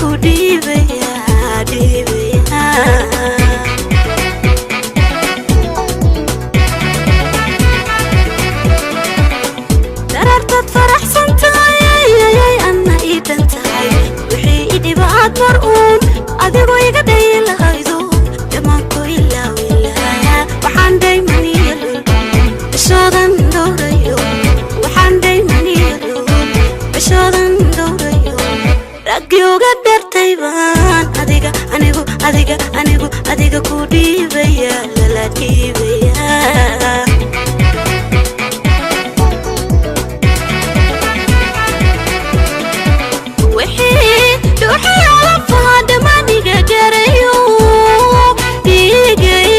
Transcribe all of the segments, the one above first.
Ku dhiibaya, dhiibaya. Darartaad faraxsan tahay ayay anna ii dhan tahay. Wixii i dhibaad mar uun adigoo iga dhayi lahaydo, dhammaanku ilaawi lahaa. Waxaan dhaymaniyo lul cishoodan dhowrayo, waxaan dhaymaniyo lul cishoodan dhowrayo. Raggii uga dhartay baan adiga, anigu, adiga, anigu, adiga ku dhiibaya, lala dhiibaya. Wixii dhuuxii alafaha dhammaaniga garayo, dhiigay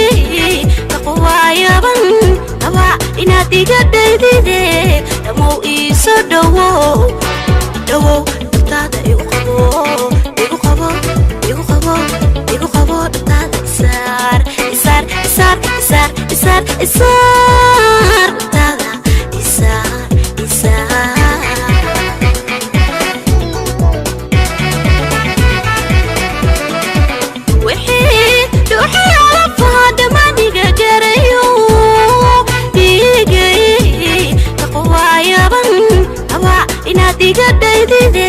kaqwaayaban dhawaa inaad iga dhaydide. Dhammow iisoo dhowow, dhowow, dhabtaada igu qabo, igu qabo, igu qabo, igu qabo. Dhabtaada isaar, isaar, isaar, isaar, isaar, isaar. Dhabtaada isaar, isaar. Wixii dhuuxii alafaha dhammaaniga garayo, dhiigay kaqwaayaban dhawaa inaad iga dhaydide.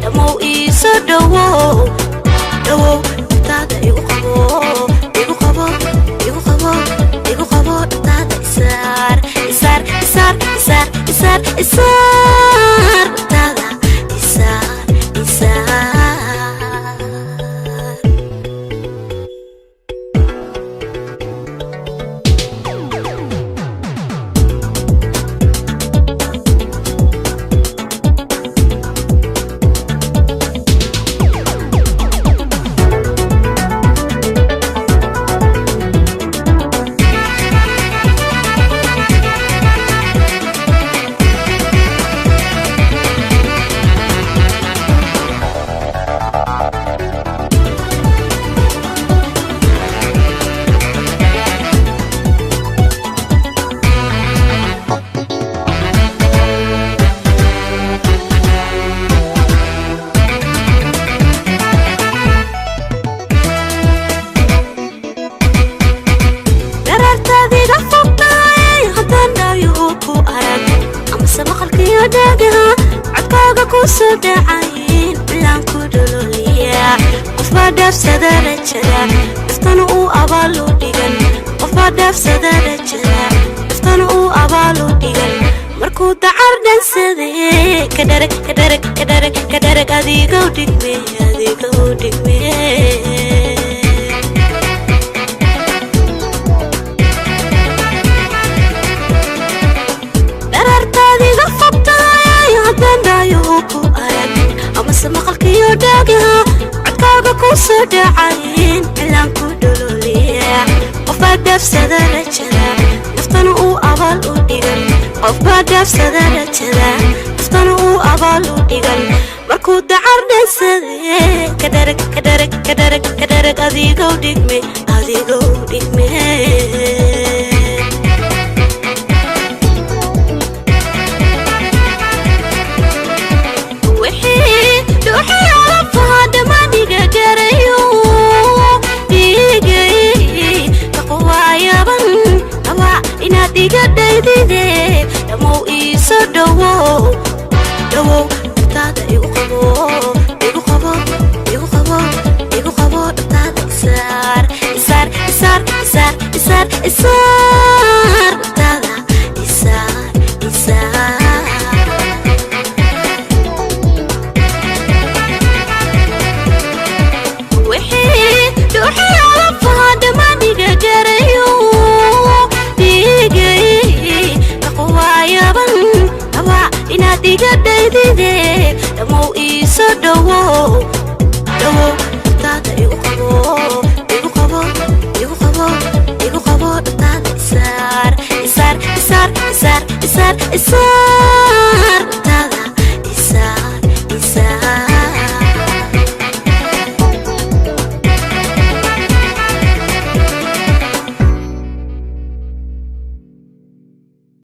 Dhammow iisoo dhowow, dhowow, dhabtaada igu qabo, igu qabo, igu qabo, igu qabo. Dhabtaada isaar, isaar, isaar, isaar, isaar, isaar. Dhabtaada isaar, isaar. Darartaadiga fogtahay haddaan dhaayo oo ku arag, amase maqalkiyo dhagaha codkaaga ku soo dhacayn, cilaan ku dhololiya. Qofbaa dhaafsada rajada, dhaftana uu abaalu dhigan. Qofbaa dhaafsada rajada, dhaftana uu abaalu dhigan. Markuu dacar dhansade, ka dharag, ka dharag, ka dharag, ka dharag. Adigow dhigme, adigow dhigme. Darartaadiga fogtahay haddaan dhaayo oo ku arag, amase maqalkiyo dhagaha codkaaga ku soo dhacayn, cilaan ku dhololiya. Qofbaa dhaafsada rajada, naftana uu abaal u dhigan. Qofbaa dhaafsada rajada, naftana uu abaal u dhigan. Markuu dacar dhansade, ka dharag, ka dharag, ka dharag, ka dharag. Adigow dhigme, adigow dhigme. Wixii dhuuxii alafaha dhammaaniga garayo, dhiigay kaqwaayaban dhawaa inaad iga dhaydide. Dhammow iisoo dhowow, dhowow, dhabtaada igu qabo, igu qabo, igu qabo, igu qabo. Dhabtaada isaar, isaar, isaar, isaar, isaar, isaar.